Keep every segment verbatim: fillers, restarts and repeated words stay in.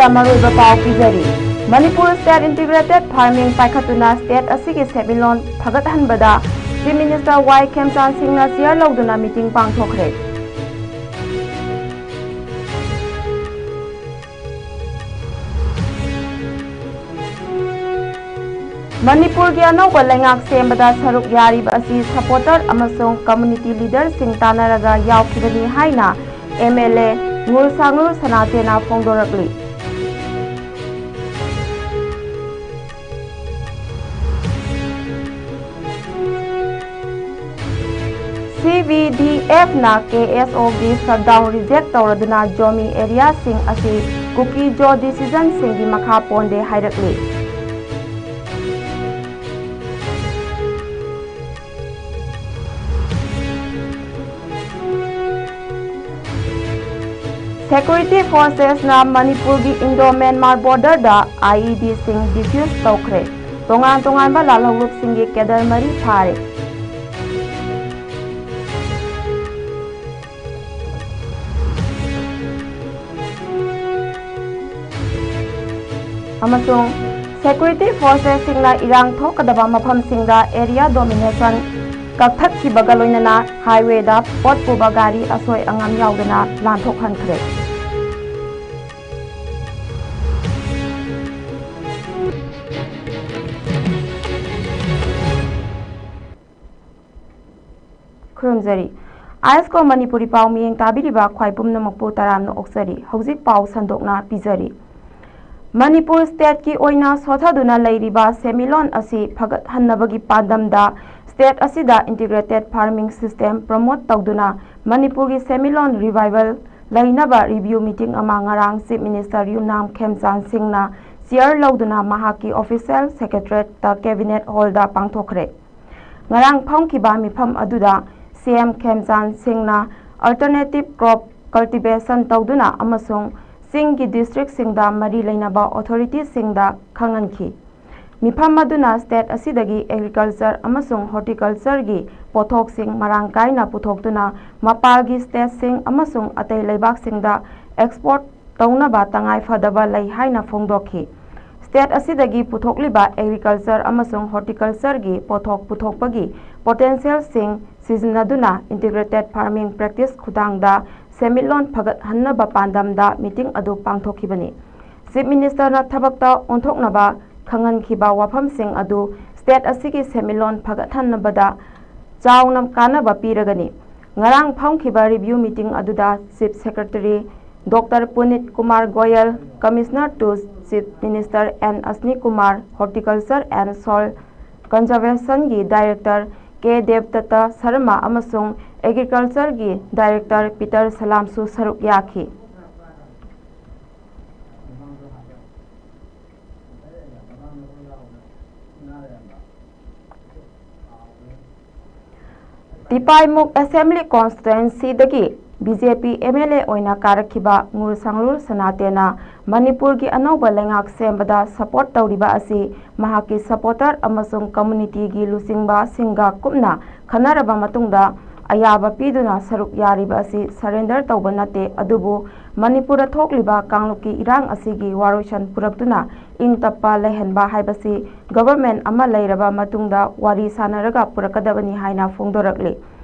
ꯃꯔꯨꯑꯣꯏꯕ ꯄꯥꯎ ꯄꯤꯖꯔꯤ꯫ Manipur State Integrated Farming ꯄꯥꯏꯈꯠꯇꯨꯅ state ꯑꯁꯤꯒꯤ ꯁꯦꯟꯃꯤꯠꯂꯣꯟ ꯐꯒꯠꯍꯟꯕꯗ Chief Minister ꯋꯥꯏ ꯈꯦꯝꯆꯥꯟ ꯁꯤꯡꯅ chair ꯂꯧꯗꯨꯅ meeting ꯄꯥꯡꯊꯣꯛꯈ꯭ꯔꯦ꯫ ꯃꯅꯤꯄꯨꯔꯒꯤ ꯑꯅꯧꯕ ꯂꯩꯉꯥꯛ ꯁꯦꯝꯕꯗ ꯁꯔꯨꯛ ꯌꯥꯔꯤꯕ ꯑꯁꯤ supporter ꯑꯃꯁꯨꯡ community leaderꯁꯤꯡ ꯇꯥꯟꯅꯔꯒ ꯌꯥꯎꯈꯤꯕꯅꯤ ꯍꯥꯏꯅ M L A ꯉꯨꯔꯁꯥꯉꯨ ꯁꯅꯥꯆꯦꯅ ꯐꯣꯡꯗꯣꯔꯛꯂꯤ꯫ C V D Fꯅ K S Oꯒꯤ shutdown reject ꯇꯧꯔꯗꯨꯅ Zomi areaꯁꯤꯡ ꯑꯁꯤ Kuki-Zo decisionꯁꯤꯡꯒꯤ ꯃꯈꯥ ꯄꯣꯟꯗꯦ ꯍꯥꯏꯔꯛꯂꯤ꯫ Security forcesꯅ ꯃꯅꯤꯄꯨꯔꯒꯤ Indo-Myanmar borderꯗ I E Dꯁꯤꯡ defuse ꯇꯧꯈ꯭ꯔꯦ꯫ ꯇꯣꯉꯥꯟ ꯇꯣꯉꯥꯟꯕ ꯂꯥꯜꯍꯧꯂꯨꯞꯁꯤꯡꯒꯤ cadre ꯃꯔꯤ ꯐꯥꯔꯦ꯫ ꯑꯃꯁꯨꯡ security forcesꯁꯤꯡꯅ ꯏꯔꯥꯡ ꯊꯣꯛꯀꯗꯕ ꯃꯐꯝꯁꯤꯡꯗ area domination ꯀꯛꯊꯠꯈꯤꯕꯒ ꯂꯣꯏꯅꯅ highwayꯗ ꯄꯣꯠ ꯄꯨꯕ ꯒꯥꯔꯤ ꯑꯁꯣꯏ ꯑꯉꯥꯝ ꯌꯥꯎꯗꯅ ꯂꯥꯟꯊꯣꯛꯍꯟꯈ꯭ꯔꯦ꯫ ꯈꯨꯔꯨꯝꯖꯔꯤ꯫ ISCO ꯃꯅꯤꯄꯨꯔꯤ ꯄꯥꯎ ꯃꯤꯌꯦꯡ ꯇꯥꯕꯤꯔꯤꯕ ꯈ꯭ꯋꯥꯏ ꯄꯨꯝꯅꯃꯛꯄꯨ ꯇꯔꯥꯝꯅ ꯑꯣꯛꯆꯔꯤ꯫ ꯍꯧꯖꯤꯛ ꯄꯥꯎ ꯁꯟꯗꯣꯛꯅ ꯄꯤꯖꯔꯤ꯫ ꯃꯅꯤꯄꯨꯔ stateꯀꯤ ꯑꯣꯏꯅ ꯁꯣꯊꯗꯨꯅ ꯂꯩꯔꯤꯕ ꯁꯦꯟꯃꯤꯠꯂꯣꯟ ꯑꯁꯤ ꯐꯒꯠꯍꯟꯅꯕꯒꯤ ꯄꯥꯟꯗꯝꯗ state ꯑꯁꯤꯗ integrated farming system promote ꯇꯧꯗꯨꯅ ꯃꯅꯤꯄꯨꯔꯒꯤ ꯁꯦꯟꯃꯤꯠꯂꯣꯟ revival ꯂꯩꯅꯕ review meeting ꯑꯃ ꯉꯔꯥꯡ Chief Minister ꯌꯨꯝꯅꯥꯝ ꯈꯦꯝꯆꯥꯟ ꯁꯤꯡꯅ chair ꯂꯧꯗꯨꯅ ꯃꯍꯥꯛꯀꯤ official secretariatꯇ cabinet hallꯗ ꯄꯥꯡꯊꯣꯛꯈ꯭ꯔꯦ꯫ ꯉꯔꯥꯡ ꯐꯝꯈꯤꯕ ꯃꯤꯐꯝ ꯑꯗꯨꯗ C M ꯈꯦꯝꯆꯥꯟ ꯁꯤꯡꯅ alternative crop cultivation ꯇꯧꯗꯨꯅ ꯑꯃꯁꯨꯡ ꯆꯤꯡꯒꯤ districtꯁꯤꯡꯗ ꯃꯔꯤ ꯂꯩꯅꯕ authorityꯁꯤꯡꯗ ꯈꯪꯍꯟꯈꯤ꯫ ꯃꯤꯐꯝ ꯑꯗꯨꯅ state ꯑꯁꯤꯗꯒꯤ agriculture ꯑꯃꯁꯨꯡ horticultureꯒꯤ ꯄꯣꯠꯊꯣꯛꯁꯤꯡ ꯃꯔꯥꯡ ꯀꯥꯏꯅ ꯄꯨꯊꯣꯛꯇꯨꯅ ꯃꯄꯥꯜꯒꯤ stateꯁꯤꯡ ꯑꯃꯁꯨꯡ ꯑꯇꯩ ꯂꯩꯕꯥꯛꯁꯤꯡꯗ export ꯇꯧꯅꯕ ꯇꯉꯥꯏ ꯐꯗꯕ ꯂꯩ ꯍꯥꯏꯅ ꯐꯣꯡꯗꯣꯛꯈꯤ꯫ State ꯑꯁꯤꯗꯒꯤ ꯄꯨꯊꯣꯛꯂꯤꯕ agriculture ꯑꯃꯁꯨꯡ horticultureꯒꯤ ꯄꯣꯠꯊꯣꯛ ꯄꯨꯊꯣꯛꯄꯒꯤ potentialꯁꯤꯡ ꯁꯤꯖꯤꯟꯅꯗꯨꯅ integrated farming practice ꯈꯨꯠꯊꯥꯡꯗ ꯁꯦꯟꯃꯤꯠꯂꯣꯟ ꯐꯒꯠꯍꯟꯅꯕ ꯄꯥꯟꯗꯝꯗ meeting ꯑꯗꯨ ꯄꯥꯡꯊꯣꯛꯈꯤꯕꯅꯤ꯫ Chief Ministerꯅ ꯊꯕꯛꯇ ꯑꯣꯟꯊꯣꯛꯅꯕ ꯈꯪꯍꯟꯈꯤꯕ ꯋꯥꯐꯝꯁꯤꯡ ꯑꯗꯨ state ꯑꯁꯤꯒꯤ ꯁꯦꯟꯃꯤꯠꯂꯣꯟ ꯐꯒꯠꯍꯟꯅꯕꯗ ꯆꯥꯎꯅ ꯀꯥꯟꯅꯕ ꯄꯤꯔꯒꯅꯤ꯫ ꯉꯔꯥꯡ ꯐꯝꯈꯤꯕ review meeting ꯑꯗꯨꯗ Chief Secretary Doctor Puneet Kumar Goyal, Commissioner to Chief Minister N Ashwini Kumar, Horticulture and Soil Conservationꯒꯤ Director K Devdatta Sharma ꯑꯃꯁꯨꯡ Agricultureꯒꯤ Director Peter Salamꯁꯨ ꯁꯔꯨꯛ ꯌꯥꯈꯤ꯫ ꯇꯤꯄꯥꯏꯃꯨꯛ Assembly Constituencyꯗꯒꯤ BJP MLA ꯑꯣꯏꯅ ꯀꯥꯔꯛꯈꯤꯕ ꯉꯨꯔꯁꯥꯡꯂꯨꯔ ꯁꯅꯥꯇꯦꯅ ꯃꯅꯤꯄꯨꯔꯒꯤ ꯑꯅꯧꯕ ꯂꯩꯉꯥꯛ ꯁꯦꯝꯕꯗ support ꯇꯧꯔꯤꯕ ꯑꯁꯤ ꯃꯍꯥꯛꯀꯤ supporter ꯑꯃꯁꯨꯡ communityꯒꯤ ꯂꯨꯆꯤꯡꯕꯁꯤꯡꯒ ꯀꯨꯞꯅ ꯈꯟꯅꯔꯕ ꯃꯇꯨꯡꯗ ꯑꯌꯥꯕ ꯄꯤꯗꯨꯅ ꯁꯔꯨꯛ ꯌꯥꯔꯤꯕ ꯑꯁꯤ surrender ꯇꯧꯕ ꯅꯠꯇꯦ, ꯑꯗꯨꯕꯨ ꯃꯅꯤꯄꯨꯔꯗ ꯊꯣꯛꯂꯤꯕ ꯀꯥꯡꯂꯨꯞꯀꯤ ꯏꯔꯥꯡ ꯑꯁꯤꯒꯤ ꯋꯥꯔꯣꯏꯁꯟ ꯄꯨꯔꯛꯇꯨꯅ ꯏꯪ ꯇꯞꯄ ꯂꯩꯍꯟꯕ ꯍꯥꯏꯕꯁꯤ government ꯑꯃ ꯂꯩꯔꯕ ꯃꯇꯨꯡꯗ ꯋꯥꯔꯤ ꯁꯥꯟꯅꯔꯒ ꯄꯨꯔꯛꯀꯗꯕꯅꯤ ꯍꯥꯏꯅ ꯐꯣꯡꯗꯣꯔꯛꯂꯤ꯫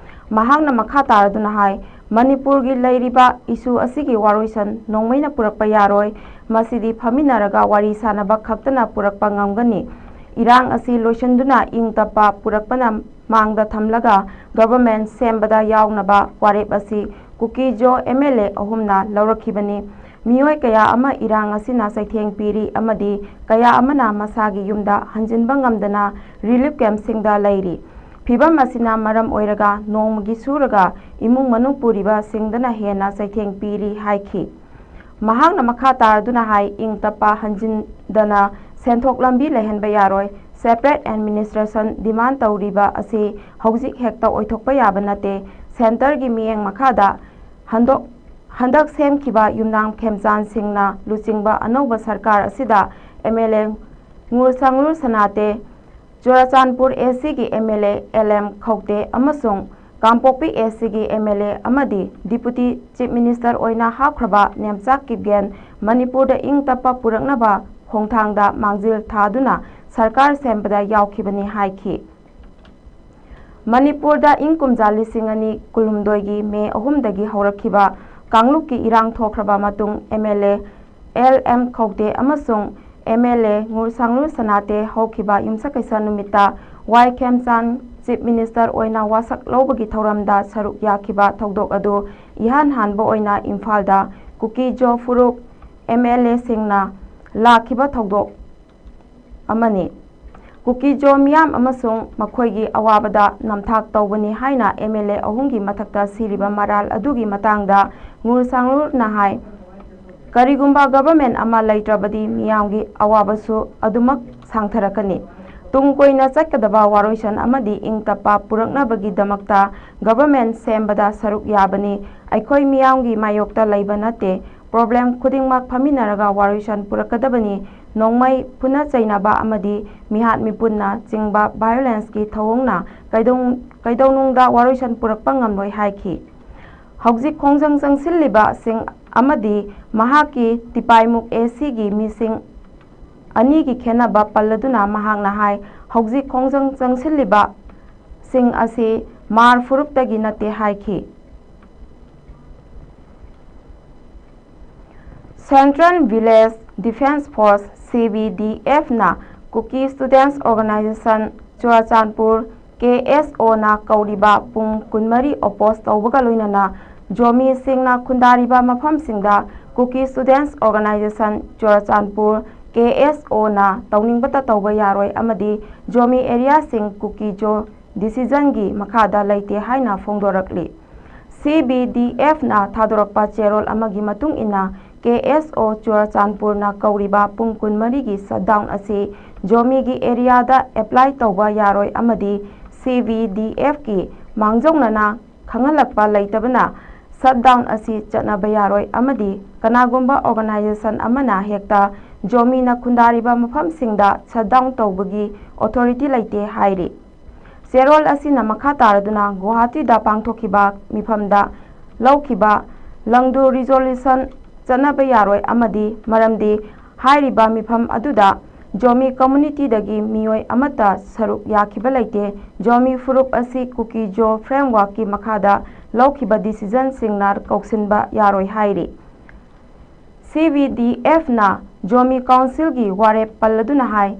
ꯃꯍꯥꯛꯅ ꯃꯈꯥ ꯇꯥꯔꯗꯨꯅ ꯍꯥꯏ, ꯃꯅꯤꯄꯨꯔꯒꯤ ꯂꯩꯔꯤꯕ issue ꯑꯁꯤꯒꯤ ꯋꯥꯔꯣꯏꯁꯟ ꯅꯣꯡꯃꯩꯅ ꯄꯨꯔꯛꯄ ꯌꯥꯔꯣꯏ, ꯃꯁꯤꯗꯤ ꯐꯝꯃꯤꯟꯅꯔꯒ ꯋꯥꯔꯤ ꯁꯥꯟꯅꯕ ꯈꯛꯇꯅ ꯄꯨꯔꯛꯄ ꯉꯝꯒꯅꯤ꯫ ꯏꯔꯥꯡ ꯑꯁꯤ ꯂꯣꯏꯁꯤꯟꯗꯨꯅ ꯏꯪ ꯇꯞꯄ ꯄꯨꯔꯛꯄꯅ ꯃꯥꯡꯗ ꯊꯝꯂꯒ government ꯁꯦꯝꯕꯗ ꯌꯥꯎꯅꯕ ꯋꯥꯔꯦꯞ ꯑꯁꯤ ꯀꯨꯀꯤꯖꯣ MLA ꯑꯍꯨꯝꯅ ꯂꯧꯔꯛꯈꯤꯕꯅꯤ꯫ ꯃꯤꯑꯣꯏ ꯀꯌꯥ ꯑꯃ ꯏꯔꯥꯡ ꯑꯁꯤꯅ ꯆꯩꯊꯦꯡ ꯄꯤꯔꯤ ꯑꯃꯗꯤ ꯀꯌꯥ ꯑꯃꯅ ꯃꯁꯥꯒꯤ ꯌꯨꯝꯗ ꯍꯟꯖꯤꯟꯕ ꯉꯝꯗꯅ relief campꯁꯤꯡꯗ ꯂꯩꯔꯤ꯫ ꯐꯤꯚꯝ ꯑꯁꯤꯅ ꯃꯔꯝ ꯑꯣꯏꯔꯒ ꯅꯣꯡꯃꯒꯤ ꯁꯨꯔꯒ ꯏꯃꯨꯡ ꯃꯅꯨꯡ ꯄꯨꯔꯤꯕꯁꯤꯡꯗꯅ ꯍꯦꯟꯅ ꯆꯩꯊꯦꯡ ꯄꯤꯔꯤ ꯍꯥꯏꯈꯤ꯫ ꯃꯍꯥꯛꯅ ꯃꯈꯥ ꯇꯥꯔꯗꯨꯅ ꯍꯥꯏ, ꯏꯪ ꯇꯞꯄ ꯍꯟꯖꯤꯟꯗꯅ ꯁꯦꯟꯊꯣꯛ ꯂꯝꯕꯤ ꯂꯩꯍꯟꯕ ꯌꯥꯔꯣꯏ꯫ Separate administration demand ꯇꯧꯔꯤꯕ ꯑꯁꯤ ꯍꯧꯖꯤꯛ ꯍꯦꯛꯇ ꯑꯣꯏꯊꯣꯛꯄ ꯌꯥꯕ ꯅꯠꯇꯦ꯫ Centreꯒꯤ ꯃꯤꯠꯌꯦꯡ ꯃꯈꯥꯗ ꯍꯟꯗꯣꯛ-, ꯍꯟꯗꯛ ꯁꯦꯝꯈꯤꯕ ꯌꯨꯝꯅꯥꯝ ꯈꯦꯝꯆꯥꯟ ꯁꯤꯡꯅ ꯂꯨꯆꯤꯡꯕ ꯑꯅꯧꯕ ꯁꯔꯀꯥꯔ ꯑꯁꯤꯗ MLA ꯉꯨꯔꯁꯥꯡꯂꯨꯔ ꯁꯅꯥꯇꯦ, ꯆꯨꯔꯥꯆꯥꯟꯄꯨꯔ ACꯒꯤ MLA LM ꯈꯧꯇꯦ ꯑꯃꯁꯨꯡ ꯀꯥꯡꯄꯣꯛꯄꯤ ꯑꯦꯁ ꯁꯤꯒꯤ ꯑꯦꯝ ꯑꯦꯜ ꯑꯦ ꯑꯃꯗꯤ ꯗꯤꯄꯨꯇꯤ ꯆꯤꯐ ꯃꯤꯅꯤꯁꯇꯔ ꯑꯣꯏꯅ ꯍꯥꯞꯈ꯭ꯔꯕ ꯅꯦꯝꯆꯥ ꯀꯤꯞꯒꯦꯟ ꯃꯅꯤꯄꯨꯔꯗ ꯏꯪ ꯇꯞꯄ ꯄꯨꯔꯛꯅꯕ ꯈꯣꯡꯊꯥꯡꯗ ꯃꯥꯡꯖꯤꯜ ꯊꯥꯗꯨꯅ ꯁꯔꯀꯥꯔ ꯁꯦꯝꯕꯗ ꯌꯥꯎꯈꯤꯕꯅꯤ ꯍꯥꯏꯈꯤ꯫ ꯃꯅꯤꯄꯨꯔꯗ ꯏꯪ ꯀꯨꯝꯖꯥ ꯂꯤꯁꯤꯡ ꯑꯅꯤ ꯀꯨꯟꯍꯨꯝꯗꯣꯏꯒꯤ ꯃꯦ ꯑꯍꯨꯝꯗꯒꯤ ꯍꯧꯔꯛꯈꯤꯕ ꯀꯥꯡꯂꯨꯞꯀꯤ ꯏꯔꯥꯡ ꯊꯣꯛꯈ꯭ꯔꯕ ꯃꯇꯨꯡ M L A L M ꯈꯧꯇꯦ ꯑꯃꯁꯨꯡ ꯑꯦꯝ ꯑꯦꯜ ꯑꯦ ꯉꯨꯔꯁꯥꯡꯂꯨ ꯁꯅꯥꯇꯦ ꯍꯧꯈꯤꯕ ꯌꯨꯝꯁꯀꯩꯁ ꯅꯨꯃꯤꯠꯇ ꯋꯥꯏ ꯈꯦꯝꯆꯥꯟ ꯆꯤꯐ ꯃꯤꯅꯤꯁꯇꯔ ꯑꯣꯏꯅ ꯋꯥꯁꯛ ꯂꯧꯕꯒꯤ ꯊꯧꯔꯝꯗ ꯁꯔꯨꯛ ꯌꯥꯈꯤꯕ ꯊꯧꯗꯣꯛ ꯑꯗꯨ ꯏꯍꯥꯟ ꯍꯥꯟꯕ ꯑꯣꯏꯅ ꯏꯝꯐꯥꯜꯗ ꯀꯨꯀꯤ ꯖꯣ ꯐꯨꯔꯨꯞ ꯑꯦꯝ ꯑꯦꯜ ꯑꯦꯁꯤꯡꯅ ꯂꯥꯛꯈꯤꯕ ꯊꯧꯗꯣꯛ ꯑꯃꯅꯤ꯫ ꯀꯨꯀꯤ ꯖꯣ ꯃꯤꯌꯥꯝ ꯑꯃꯁꯨꯡ ꯃꯈꯣꯏꯒꯤ ꯑꯋꯥꯕꯗ ꯅꯝꯊꯥꯛ ꯇꯧꯕꯅꯤ ꯍꯥꯏꯅ ꯑꯦꯝ ꯑꯦꯜ ꯑꯦ ꯑꯍꯨꯝꯒꯤ ꯃꯊꯛꯇ ꯁꯤꯔꯤꯕ ꯃꯔꯥꯜ ꯑꯗꯨꯒꯤ ꯃꯇꯥꯡꯗ ꯉꯨꯔꯁꯥꯡꯂꯨꯅ ꯍꯥꯏ, ꯀꯔꯤꯒꯨꯝꯕ ꯒꯚꯔꯟꯃꯦꯟꯠ ꯑꯃ ꯂꯩꯇ꯭ꯔꯕꯗꯤ ꯃꯤꯌꯥꯝꯒꯤ ꯑꯋꯥꯕꯁꯨ ꯑꯗꯨꯃꯛ ꯁꯥꯡꯊꯔꯛꯀꯅꯤ꯫ ꯇꯨꯡ ꯀꯣꯏꯅ ꯆꯠꯀꯗꯕ ꯋꯥꯔꯣꯏꯁꯟ ꯑꯃꯗꯤ ꯏꯪ ꯇꯞꯄ ꯄꯨꯔꯛꯅꯕꯒꯤꯗꯃꯛꯇ ꯒꯚꯔꯟꯃꯦꯟꯠ ꯁꯦꯝꯕꯗ ꯁꯔꯨꯛ ꯌꯥꯕꯅꯤ꯫ ꯑꯩꯈꯣꯏ ꯃꯤꯌꯥꯝꯒꯤ ꯃꯥꯌꯣꯛꯇ ꯂꯩꯕ ꯅꯠꯇꯦ꯫ ꯄ꯭ꯔꯣꯕ꯭ꯂꯦꯝ ꯈꯨꯗꯤꯡꯃꯛ ꯐꯝꯃꯤꯟꯅꯔꯒ ꯋꯥꯔꯣꯏꯁꯟ ꯄꯨꯔꯛꯀꯗꯕꯅꯤ꯫ ꯅꯣꯡꯃꯩ, ꯐꯨꯅ ꯆꯩꯅꯕ ꯑꯃꯗꯤ ꯃꯤꯍꯥꯠ ꯃꯤꯄꯨꯟꯅ ꯆꯤꯡꯕ ꯚꯥꯏꯑꯣꯂꯦꯟꯁꯀꯤ ꯊꯧꯑꯣꯡꯅ ꯀꯩꯗꯧ-, ꯀꯩꯗꯧꯅꯨꯡꯗ ꯋꯥꯔꯣꯏꯁꯟ ꯄꯨꯔꯛꯄ ꯉꯝꯂꯣꯏ ꯍꯥꯏꯈꯤ꯫ ꯍꯧꯖꯤꯛ ꯈꯣꯡꯖꯪ ꯆꯪꯁꯤꯜꯂꯤꯕꯁꯤꯡ ꯑꯃꯗꯤ ꯃꯍꯥꯛꯀꯤ ꯇꯤꯄꯥꯏꯃꯨꯛ ꯑꯦ ꯁꯤꯒꯤ ꯃꯤꯁꯤꯡ ꯑꯅꯤꯒꯤ ꯈꯦꯟꯅꯕ ꯄꯜꯂꯗꯨꯅ ꯃꯍꯥꯛꯅ ꯍꯥꯏ, ꯍꯧꯖꯤꯛ ꯈꯣꯡꯖꯪ ꯆꯪꯁꯤꯜꯂꯤꯕꯁꯤꯡ ꯑꯁꯤ ꯃꯥꯔ ꯐꯨꯔꯨꯞꯇꯒꯤ ꯅꯠꯇꯦ ꯍꯥꯏꯈꯤ꯫ Central Village Defence Force, C V D F ꯅ Kuki Students Organisation, Churachandpur, K S O ꯅ ꯀꯧꯔꯤꯕ ꯄꯨꯡ ꯀꯨꯟꯃꯔꯤ ꯑꯣꯄꯣꯖ ꯇꯧꯕꯒ ꯂꯣꯏꯅꯅ ꯖꯣꯃꯤꯁꯤꯡꯅ ꯈꯨꯟꯗꯥꯔꯤꯕ ꯃꯐꯝꯁꯤꯡꯗ Kuki Students Organisation, Churachandpur, K S O ꯅ ꯇꯧꯅꯤꯡꯕꯇ ꯇꯧꯕ ꯌꯥꯔꯣꯏ ꯑꯃꯗꯤ ꯖꯣꯃꯤ ꯑꯦꯔꯤꯌꯥꯁꯤꯡ ꯀꯨꯀꯤ ꯖꯣ ꯗꯤꯁꯤꯖꯟꯒꯤ ꯃꯈꯥꯗ ꯂꯩꯇꯦ ꯍꯥꯏꯅ ꯐꯣꯡꯗꯣꯔꯛꯂꯤ꯫ C V D F ꯅ ꯊꯥꯗꯣꯔꯛꯄ ꯆꯦꯔꯣꯜ ꯑꯃꯒꯤ ꯃꯇꯨꯡ ꯏꯟꯅ, K S O ꯆꯨꯔꯥꯆꯥꯟꯄꯨꯔꯅ ꯀꯧꯔꯤꯕ ꯄꯨꯡ ꯀꯨꯟꯃꯔꯤꯒꯤ ꯁꯠꯗꯥꯎꯟ ꯑꯁꯤ ꯖꯣꯃꯤꯒꯤ ꯑꯦꯔꯤꯌꯥꯗ ꯑꯦꯄ꯭ꯂꯥꯏ ꯇꯧꯕ ꯌꯥꯔꯣꯏ ꯑꯃꯗꯤ C V D F ꯀꯤ ꯃꯥꯡꯖꯧꯅꯅ ꯈꯪꯍꯜꯂꯛꯄ ꯂꯩꯇꯕꯅ ꯁꯠꯗꯥꯎꯟ ꯑꯁꯤ ꯆꯠꯅꯕ ꯌꯥꯔꯣꯏ ꯑꯃꯗꯤ ꯀꯅꯥꯒꯨꯝꯕ ꯑꯣꯔꯒꯅꯥꯏꯖꯦꯁꯟ ꯑꯃꯅ ꯍꯦꯛꯇ ꯖꯣꯃꯤꯅ ꯈꯨꯟꯗꯥꯔꯤꯕ ꯃꯐꯝꯁꯤꯡꯗ ꯁꯠꯗꯥꯎꯟ ꯇꯧꯕꯒꯤ ꯑꯣꯊꯣꯔꯤꯇꯤ ꯂꯩꯇꯦ ꯍꯥꯏꯔꯤ꯫ ꯆꯦꯔꯣꯜ ꯑꯁꯤꯅ ꯃꯈꯥ ꯇꯥꯔꯗꯨꯅ ꯒꯨꯋꯥꯍꯥꯇꯤꯗ ꯄꯥꯡꯊꯣꯛꯈꯤꯕ ꯃꯤꯐꯝꯗ ꯂꯧꯈꯤꯕ ꯂꯪꯗꯨ ꯔꯤꯖꯣꯂꯨꯁꯟ ꯆꯠꯅꯕ ꯌꯥꯔꯣꯏ ꯑꯃꯗꯤ ꯃꯔꯝꯗꯤ ꯍꯥꯏꯔꯤꯕ ꯃꯤꯐꯝ ꯑꯗꯨꯗ ꯖꯣꯃꯤ ꯀꯝꯃꯨꯅꯤꯇꯤꯗꯒꯤ ꯃꯤꯑꯣꯏ ꯑꯃꯠꯇ ꯁꯔꯨꯛ ꯌꯥꯈꯤꯕ ꯂꯩꯇꯦ꯫ ꯖꯣꯃꯤ ꯐꯨꯔꯨꯞ ꯑꯁꯤ ꯀꯨꯀꯤ ꯖꯣ ꯐ꯭ꯔꯦꯝꯋꯥꯔꯛꯀꯤ ꯃꯈꯥꯗ ꯂꯧꯈꯤꯕ ꯗꯤꯁꯤꯖꯟꯁꯤꯡꯅ ꯀꯧꯁꯤꯟꯕ ꯌꯥꯔꯣꯏ ꯍꯥꯏꯔꯤ꯫ ꯁꯤ ꯚꯤ ꯗꯤ ꯑꯦꯐꯅ ꯖꯣꯃꯤ ꯀꯥꯎꯟꯁꯤꯜꯒꯤ ꯋꯥꯔꯦꯞ ꯄꯜꯂꯗꯨꯅ ꯍꯥꯏ,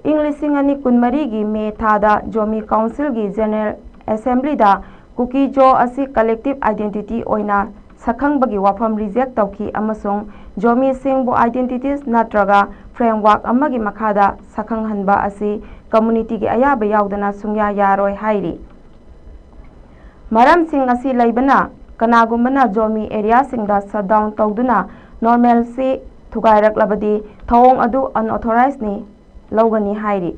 ꯏꯪ ꯂꯤꯁꯤꯡ ꯑꯅꯤ ꯀꯨꯟꯃꯔꯤꯒꯤ ꯃꯦ ꯊꯥꯗ ꯖꯣꯃꯤ ꯀꯥꯎꯟꯁꯤꯜꯒꯤ ꯖꯦꯅꯔꯦꯜ ꯑꯦꯁꯦꯝꯕ꯭ꯂꯤꯗ ꯀꯨꯀꯤ ꯖꯣ ꯑꯁꯤ ꯀꯂꯦꯛꯇꯤꯚ ꯑꯥꯏꯗꯦꯟꯇꯤꯇꯤ ꯑꯣꯏꯅ ꯁꯛꯈꯪꯕꯒꯤ ꯋꯥꯐꯝ ꯔꯤꯖꯦꯛ ꯇꯧꯈꯤ ꯑꯃꯁꯨꯡ ꯖꯣꯃꯤꯁꯤꯡꯕꯨ ꯑꯥꯏꯗꯦꯟꯇꯤꯇꯤꯁ ꯅꯠꯇ꯭ꯔꯒ ꯐ꯭ꯔꯦꯝꯋꯥꯔꯛ ꯑꯃꯒꯤ ꯃꯈꯥꯗ ꯁꯛꯈꯪꯍꯟꯕ ꯑꯁꯤ ꯀꯝꯃꯨꯅꯤꯇꯤꯒꯤ ꯑꯌꯥꯕ ꯌꯥꯎꯗꯅ ꯁꯨꯡꯌꯥ ꯌꯥꯔꯣꯏ ꯍꯥꯏꯔꯤ꯫ ꯃꯔꯝꯁꯤꯡ ꯑꯁꯤ ꯂꯩꯕꯅ, ꯀꯅꯥꯒꯨꯝꯕꯅ ꯖꯣꯃꯤ ꯑꯦꯔꯤꯌꯥꯁꯤꯡꯗ ꯁꯠꯗꯥꯎꯟ ꯇꯧꯗꯨꯅ ꯅꯣꯔꯃꯦꯜꯁꯤ ꯊꯨꯒꯥꯏꯔꯛꯂꯕꯗꯤ ꯊꯧꯑꯣꯡ ꯑꯗꯨ ꯑꯟꯑꯣꯊꯣꯔꯥꯏꯖꯅꯤ ꯂꯧꯒꯅꯤ ꯍꯥꯏꯔꯤ꯫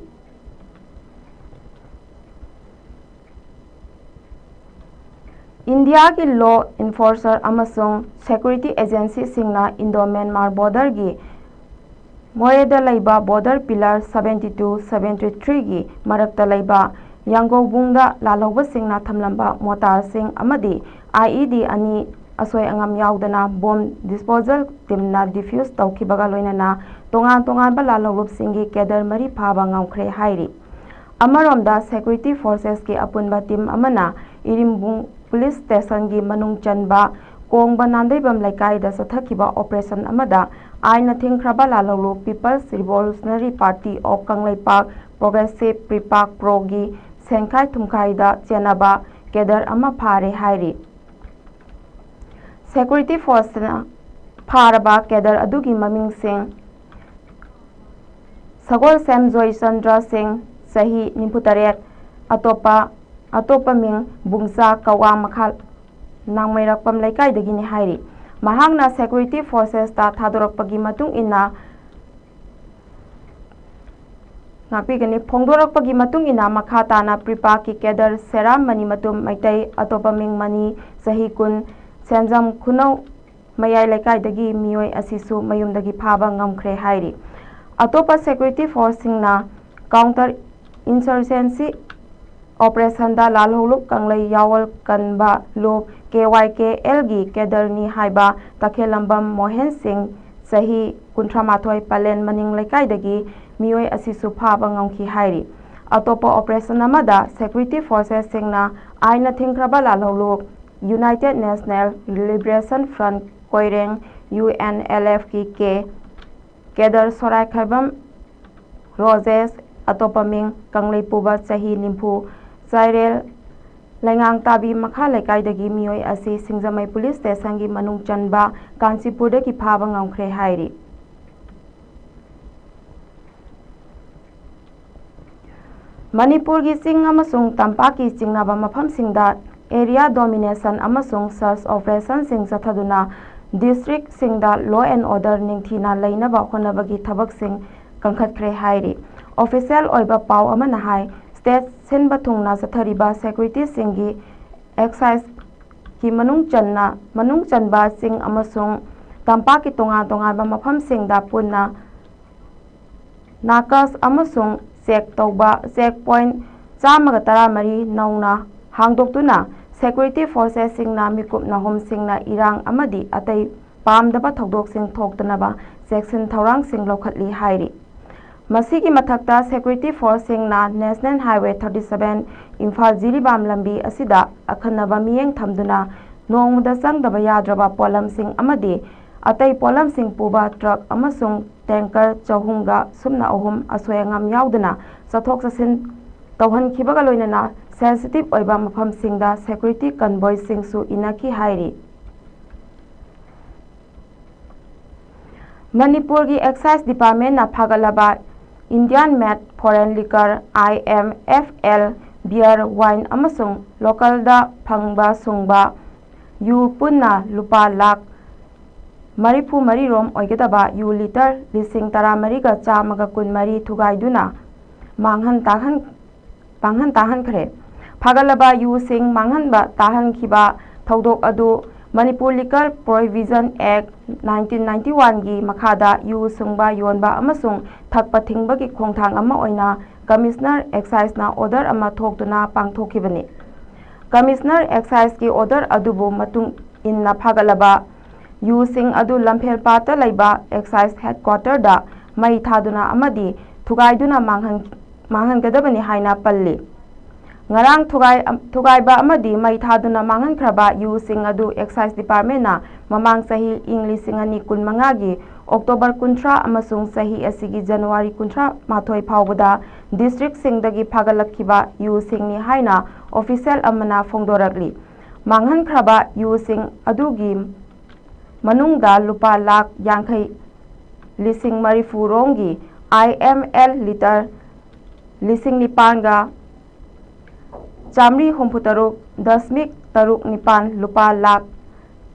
ꯏꯟꯗꯤꯌꯥꯒꯤ ꯂꯣ ꯏꯟꯐꯣꯔꯁꯔ ꯑꯃꯁꯨꯡ ꯁꯦꯀ꯭ꯌꯨꯔꯤꯇꯤ ꯑꯦꯖꯦꯟꯁꯤꯁꯤꯡꯅ ꯏꯟꯗꯣ ꯃ꯭ꯌꯥꯟꯃꯥꯔ ꯕꯣꯔꯗꯔꯒꯤ ꯃꯣꯔꯦꯗ ꯂꯩꯕ border pillar seventy two, seventy ꯊ꯭ꯔꯤꯒꯤ ꯃꯔꯛꯇ ꯂꯩꯕ ꯌꯥꯡꯒꯧꯕꯨꯡꯗ ꯂꯥꯜꯍꯧꯕꯁꯤꯡꯅ ꯊꯝꯂꯝꯕ ꯃꯣꯇꯥꯔꯁꯤꯡ ꯑꯃꯗꯤ ꯑꯥꯏ ꯏ ꯗꯤ ꯑꯅꯤ ꯑꯁꯣꯏ ꯑꯉꯥꯝ ꯌꯥꯎꯗꯅ ꯕꯣꯝ ꯗꯤꯁꯄꯣꯖꯦꯜ ꯇꯤꯝꯅ ꯗꯤꯐ꯭ꯌꯨꯁ ꯇꯧꯈꯤꯕꯒ ꯂꯣꯏꯅꯅ ꯇꯣꯉꯥꯟ ꯇꯣꯉꯥꯟꯕ ꯂꯥꯜꯍꯧꯂꯨꯞꯁꯤꯡꯒꯤ ꯀꯦꯗꯔ ꯃꯔꯤ ꯐꯥꯕ ꯉꯝꯈ꯭ꯔꯦ ꯍꯥꯏꯔꯤ꯫ ꯑꯃꯔꯣꯝꯗ, ꯁꯦꯀ꯭ꯌꯨꯔꯤꯇꯤ ꯐꯣꯔꯁꯦꯁꯀꯤ ꯑꯄꯨꯟꯕ ꯇꯤꯝ ꯑꯃꯅ ꯏꯔꯤꯝꯕꯨꯡ ꯄꯨꯂꯤꯁ ꯁ꯭ꯇꯦꯁꯟꯒꯤ ꯃꯅꯨꯡ ꯆꯟꯕ ꯀꯣꯡꯕ ꯅꯥꯟꯗꯩꯕꯝ ꯂꯩꯀꯥꯏꯗ ꯆꯠꯊꯈꯤꯕ ꯑꯣꯄꯔꯦꯁꯟ ꯑꯃꯗ ꯑꯥꯏꯟꯅ ꯊꯤꯡꯈ꯭ꯔꯕ ꯂꯥꯜꯍꯧꯂꯨ people's revolutionary party of Kangleipak progressive Prepak ꯄ꯭ꯔꯣꯒꯤ ꯁꯦꯟꯈꯥꯏ ꯊꯨꯝꯈꯥꯏꯗ ꯆꯦꯟꯅꯕ ꯀꯦꯗꯔ ꯑꯃ ꯐꯥꯔꯦ ꯍꯥꯏꯔꯤ꯫ ꯁꯦꯀ꯭ꯌꯨꯔꯤꯇꯤ ꯐꯣꯔꯁꯅ ꯐꯥꯔꯕ ꯀꯦꯗꯔ ꯑꯗꯨꯒꯤ ꯃꯃꯤꯡꯁꯤꯡ ꯁꯒꯣꯜꯁꯦꯝ ꯖꯣꯏꯆꯟꯗ꯭ꯔ ꯁꯤꯡ, ꯆꯍꯤ ꯅꯤꯐꯨꯇꯔꯦꯠ, ꯑꯇꯣꯞꯄ, ꯑꯇꯣꯞꯄ ꯃꯤꯡ ꯕꯨꯡꯆꯥ ꯀꯋꯥ ꯃꯈꯥ ꯅꯥꯡꯃꯩꯔꯛꯄꯝ ꯂꯩꯀꯥꯏꯗꯒꯤꯅꯤ ꯍꯥꯏꯔꯤ꯫ ꯃꯍꯥꯛꯅ ꯁꯦꯀ꯭ꯌꯨꯔꯤꯇꯤ ꯐꯣꯔꯁꯦꯁꯇ ꯊꯥꯗꯣꯔꯛꯄꯒꯤ ꯃꯇꯨꯡ ꯏꯟꯅ, ꯉꯥꯛꯄꯤꯒꯅꯤ꯫ ꯐꯣꯡꯗꯣꯔꯛꯄꯒꯤ ꯃꯇꯨꯡ ꯏꯟꯅ ꯃꯈꯥ ꯇꯥꯅ ꯄ꯭ꯔꯤꯄꯥꯛꯀꯤ ꯀꯦꯗꯔ ꯁꯦꯔꯥꯝ ꯃꯅꯤ ꯃꯇꯨꯝ ꯃꯩꯇꯩ, ꯑꯇꯣꯞꯄ ꯃꯤꯡ ꯃꯅꯤ, ꯆꯍꯤ ꯀꯨꯟ, ꯁꯦꯟꯖꯝ ꯈꯨꯅꯧ ꯃꯌꯥꯏ ꯂꯩꯀꯥꯏꯗꯒꯤ ꯃꯤꯑꯣꯏ ꯑꯁꯤꯁꯨ ꯃꯌꯨꯝꯗꯒꯤ ꯐꯥꯕ ꯉꯝꯈ꯭ꯔꯦ ꯍꯥꯏꯔꯤ꯫ ꯑꯇꯣꯞꯄ ꯁꯦꯀ꯭ꯌꯨꯔꯤꯇꯤ ꯐꯣꯔꯁꯁꯤꯡꯅ ꯀꯥꯎꯟꯇꯔ ꯏꯟꯁꯔꯖꯦꯟꯁꯤ ꯑꯣꯄꯔꯦꯁꯟꯗ ꯂꯥꯜꯍꯧꯂꯨꯞ ꯀꯪꯂꯩ ꯌꯥꯋꯜ ꯀꯟꯕ ꯂꯨꯞ ꯀꯦ ꯋꯥꯏ ꯀꯦ ꯑꯦꯜꯒꯤ ꯀꯦꯗꯔꯅꯤ ꯍꯥꯏꯕ ꯇꯈꯦꯜꯂꯝꯕꯝ ꯃꯣꯍꯦꯟ ꯁꯤꯡ, ꯆꯍꯤ ꯀꯨꯟꯊ꯭ꯔꯥ ꯃꯥꯊꯣꯏ, ꯄꯂꯦꯟ ꯃꯅꯤꯡ ꯂꯩꯀꯥꯏꯗꯒꯤ ꯃꯤꯑꯣꯏ ꯑꯁꯤꯁꯨ ꯐꯥꯕ ꯉꯝꯈꯤ ꯍꯥꯏꯔꯤ꯫ ꯑꯇꯣꯞꯄ ꯑꯣꯄꯔꯦꯁꯟ ꯑꯃꯗ ꯁꯦꯀ꯭ꯌꯨꯔꯤꯇꯤ ꯐꯣꯔꯁꯦꯁꯁꯤꯡꯅ ꯑꯥꯏꯟꯅ ꯊꯤꯡꯈ꯭ꯔꯕ ꯂꯥꯜꯍꯧꯂꯨꯞ united national liberation front Koireng, U N L ꯑꯦꯐꯀꯤ ꯀꯦ ꯀꯦꯗꯔ ꯁꯣꯔꯥꯏꯈꯥꯏꯕꯝ ꯔꯣꯖꯦꯁ, ꯑꯇꯣꯞꯄ ꯃꯤꯡ ꯀꯪꯂꯩꯄꯨꯕ, ꯆꯍꯤ ꯅꯤꯐꯨ, ꯆꯥꯏꯔꯦꯜ ꯂꯩꯉꯥꯡ ꯇꯥꯕꯤ ꯃꯈꯥ ꯂꯩꯀꯥꯏꯗꯒꯤ ꯃꯤꯑꯣꯏ ꯑꯁꯤ ꯁꯤꯡꯖꯃꯩ ꯄꯨꯂꯤꯁ ꯁ꯭ꯇꯦꯁꯟꯒꯤ ꯃꯅꯨꯡ ꯆꯟꯕ ꯀꯥꯟꯆꯤꯄꯨꯔꯗꯒꯤ ꯐꯥꯕ ꯉꯝꯈ꯭ꯔꯦ ꯍꯥꯏꯔꯤ꯫ ꯃꯅꯤꯄꯨꯔꯒꯤ ꯆꯤꯡ ꯑꯃꯁꯨꯡ ꯇꯝꯄꯥꯛꯀꯤ ꯆꯤꯡꯅꯕ ꯃꯐꯝꯁꯤꯡꯗ ꯑꯦꯔꯤꯌꯥ ꯗꯣꯃꯤꯅꯦꯁꯟ ꯑꯃꯁꯨꯡ ꯁꯔꯆ ꯑꯣꯄꯔꯦꯁꯟꯁꯤꯡ ꯆꯠꯊꯗꯨꯅ ꯗꯤꯁꯇ꯭ꯔꯤꯛꯁꯤꯡꯗ law and order ꯅꯤꯡꯊꯤꯅ ꯂꯩꯅꯕ ꯍꯣꯠꯅꯕꯒꯤ ꯊꯕꯛꯁꯤꯡ ꯀꯟꯈꯠꯈ꯭ꯔꯦ ꯍꯥꯏꯔꯤ꯫ ꯑꯣꯐꯤꯁꯤꯌꯦꯜ ꯑꯣꯏꯕ ꯄꯥꯎ ꯑꯃꯅ ꯍꯥꯏ, ꯁ꯭ꯇꯦꯠ ꯁꯤꯟꯕ ꯊꯨꯡꯅ ꯆꯠꯊꯔꯤꯕ ꯁꯦꯀ꯭ꯌꯨꯔꯤꯇꯤꯁꯤꯡꯒꯤ ꯑꯦꯛꯁꯥꯏꯖꯀꯤ ꯃꯅꯨꯡ ꯆꯟꯅ, ꯃꯅꯨꯡ ꯆꯟꯕ ꯆꯤꯡ ꯑꯃꯁꯨꯡ ꯇꯝꯄꯥꯛꯀꯤ ꯇꯣꯉꯥꯟ ꯇꯣꯉꯥꯟꯕ ꯃꯐꯝꯁꯤꯡꯗ ꯄꯨꯟꯅ ꯅꯥꯀꯁ ꯑꯃꯁꯨꯡ ꯆꯦꯛ ꯇꯧꯕ ꯆꯦꯛ ꯄꯣꯏꯟꯠ ꯆꯥꯝꯃꯒ ꯇꯔꯥꯃꯔꯤ ꯅꯧꯅ ꯍꯥꯡꯗꯣꯛꯇꯨꯅ ꯁꯦꯀ꯭ꯌꯨꯔꯤꯇꯤ ꯐꯣꯔꯁꯦꯁꯁꯤꯡꯅ ꯃꯤꯀꯨꯞ ꯅꯥꯍꯨꯝꯁꯤꯡꯅ ꯏꯔꯥꯡ ꯑꯃꯗꯤ ꯑꯇꯩ ꯄꯥꯝꯗꯕ ꯊꯧꯗꯣꯛꯁꯤꯡ ꯊꯣꯛꯇꯅꯕ ꯆꯦꯛꯁꯤꯟ ꯊꯧꯔꯥꯡꯁꯤꯡ ꯂꯧꯈꯠꯂꯤ ꯍꯥꯏꯔꯤ꯫ ꯃꯁꯤꯒꯤ ꯃꯊꯛꯇ ꯁꯦꯀ꯭ꯌꯨꯔꯤꯇꯤ ꯐꯣꯔꯁꯁꯤꯡꯅ national highway thirty seven Imphal Jiribam ꯂꯝꯕꯤ ꯑꯁꯤꯗ ꯑꯈꯟꯅꯕ ꯃꯤꯠꯌꯦꯡ ꯊꯝꯗꯨꯅ ꯅꯣꯡꯃꯗ ꯆꯪꯗꯕ ꯌꯥꯗ꯭ꯔꯕ ꯄꯣꯠꯂꯝꯁꯤꯡ ꯑꯃꯗꯤ ꯑꯇꯩ ꯄꯣꯠꯂꯝꯁꯤꯡ ꯄꯨꯕ ꯇ꯭ꯔꯛ ꯑꯃꯁꯨꯡ ꯇꯦꯡꯀꯔ ꯆꯍꯨꯝꯒ ꯁꯨꯞꯅ ꯑꯍꯨꯝ ꯑꯁꯣꯏ ꯑꯉꯥꯝ ꯌꯥꯎꯗꯅ ꯆꯠꯊꯣꯛ ꯆꯠꯁꯤꯟ ꯇꯧꯍꯟꯈꯤꯕꯒ ꯂꯣꯏꯅꯅ ꯁꯦꯟꯁꯤꯇꯤꯚ ꯑꯣꯏꯕ ꯃꯐꯝꯁꯤꯡꯗ ꯁꯦꯀ꯭ꯌꯨꯔꯤꯇꯤ ꯀꯟꯚꯣꯏꯁꯤꯡꯁꯨ ꯏꯟꯅꯈꯤ ꯍꯥꯏꯔꯤ꯫ ꯃꯅꯤꯄꯨꯔꯒꯤ exercise ꯗꯤꯄꯥꯔꯠꯃꯦꯟꯅ ꯐꯥꯒꯠꯂꯕ Indian made foreign liquor, I M F L, beer, wine ꯑꯃꯁꯨꯡ ꯂꯣꯀꯦꯜꯗ ꯐꯪꯕ ꯁꯨꯡꯕ ꯌꯨ ꯄꯨꯟꯅ ꯂꯨꯄꯥ ꯂꯥꯈ ꯃꯔꯤꯐꯨ ꯃꯔꯤ ꯔꯣꯝ ꯑꯣꯏꯒꯗꯕ ꯌꯨ ꯂꯤꯇꯔ ꯂꯤꯁꯤꯡ ꯇꯔꯥꯃꯔꯤꯒ ꯆꯥꯝꯃꯒ ꯀꯨꯟꯃꯔꯤ ꯊꯨꯒꯥꯏꯗꯨꯅ ꯃꯥꯡꯍꯟ ꯇꯥꯛꯍꯟ ꯃꯥꯡꯍꯟ ꯇꯥꯛꯍꯟꯈ꯭ꯔꯦ꯫ ꯐꯥꯒꯠꯂꯕ ꯌꯨꯁꯤꯡ ꯃꯥꯡꯍꯟꯕ ꯇꯥꯛꯍꯟꯈꯤꯕ ꯊꯧꯗꯣꯛ ꯑꯗꯨ Manipur Liquor Prohibition Act nineteen ninety one ꯒꯤ ꯃꯈꯥꯗ ꯌꯨ ꯁꯨꯡꯕ, ꯌꯣꯟꯕ ꯑꯃꯁꯨꯡ ꯊꯛꯄ ꯊꯤꯡꯕꯒꯤ ꯈꯣꯡꯊꯥꯡ ꯑꯃ ꯑꯣꯏꯅ ꯀꯃꯤꯁꯅꯔ ꯑꯦꯛꯁꯥꯏꯖꯅ ꯑꯣꯔꯗꯔ ꯑꯃ ꯊꯣꯛꯇꯨꯅ ꯄꯥꯡꯊꯣꯛꯈꯤꯕꯅꯤ꯫ ꯀꯃꯤꯁꯅꯔ ꯑꯦꯛꯁꯥꯏꯖꯀꯤ ꯑꯣꯔꯗꯔ ꯑꯗꯨꯕꯨ ꯃꯇꯨꯡ ꯏꯟꯅ ꯐꯥꯒꯠꯂꯕ ꯌꯨꯁꯤꯡ ꯑꯗꯨ ꯂꯝꯐꯦꯜꯄꯥꯠꯇ ꯂꯩꯕ ꯑꯦꯛꯁꯥꯏꯖ ꯍꯦꯗꯀ꯭ꯋꯥꯇꯔꯗ ꯃꯩ ꯊꯥꯗꯨꯅ ꯑꯃꯗꯤ ꯊꯨꯒꯥꯏꯗꯨꯅ ꯃꯥꯡꯍꯟ-, ꯃꯥꯡꯍꯟꯒꯗꯕꯅꯤ ꯍꯥꯏꯅ ꯄꯜꯂꯤ꯫ ꯉꯔꯥꯡ ꯊꯨꯒꯥꯏ-, ꯊꯨꯒꯥꯏꯕ ꯑꯃꯗꯤ ꯃꯩ ꯊꯥꯗꯨꯅ ꯃꯥꯡꯍꯟꯈ꯭ꯔꯕ ꯌꯨꯁꯤꯡ ꯑꯗꯨ ꯑꯦꯛꯁꯥꯏꯖ ꯗꯤꯄꯥꯔꯠꯃꯦꯟꯅ ꯃꯃꯥꯡ ꯆꯍꯤ ꯏꯪ ꯂꯤꯁꯤꯡ ꯑꯅꯤ ꯀꯨꯟꯃꯉꯥꯒꯤ ꯑꯣꯛꯇꯣꯕꯔ ꯀꯨꯟꯊ꯭ꯔꯥ ꯑꯃꯁꯨꯡ ꯆꯍꯤ ꯑꯁꯤꯒꯤ ꯖꯅꯋꯥꯔꯤ ꯀꯨꯟꯊ꯭ꯔꯥ ꯃꯥꯊꯣꯏ ꯐꯥꯎꯕꯗ ꯗꯤꯁꯇ꯭ꯔꯤꯛꯁꯤꯡꯗꯒꯤ ꯐꯥꯒꯠꯂꯛꯈꯤꯕ ꯌꯨꯁꯤꯡꯅꯤ ꯍꯥꯏꯅ ꯑꯣꯐꯤꯁꯤꯌꯦꯜ ꯑꯃꯅ ꯐꯣꯡꯗꯣꯔꯛꯂꯤ꯫ ꯃꯥꯡꯍꯟꯈ꯭ꯔꯕ ꯌꯨꯁꯤꯡ ꯑꯗꯨꯒꯤ ꯃꯅꯨꯡꯗ ꯂꯨꯄꯥ ꯂꯥꯈ ꯌꯥꯡꯈꯩ ꯂꯤꯁꯤꯡ ꯃꯔꯤꯐꯨ ꯔꯣꯝꯒꯤ ꯑꯥꯏ ꯑꯦꯝ ꯑꯦꯜ ꯂꯤꯇꯔ ꯂꯤꯁꯤꯡ ꯅꯤꯄꯥꯟꯒ ꯆꯥꯃꯔꯤ ꯍꯨꯝꯐꯨ ꯇꯔꯨꯛ ꯗꯁꯃꯤꯛ ꯇꯔꯨꯛ ꯅꯤꯄꯥꯟ, ꯂꯨꯄꯥ ꯂꯥꯈ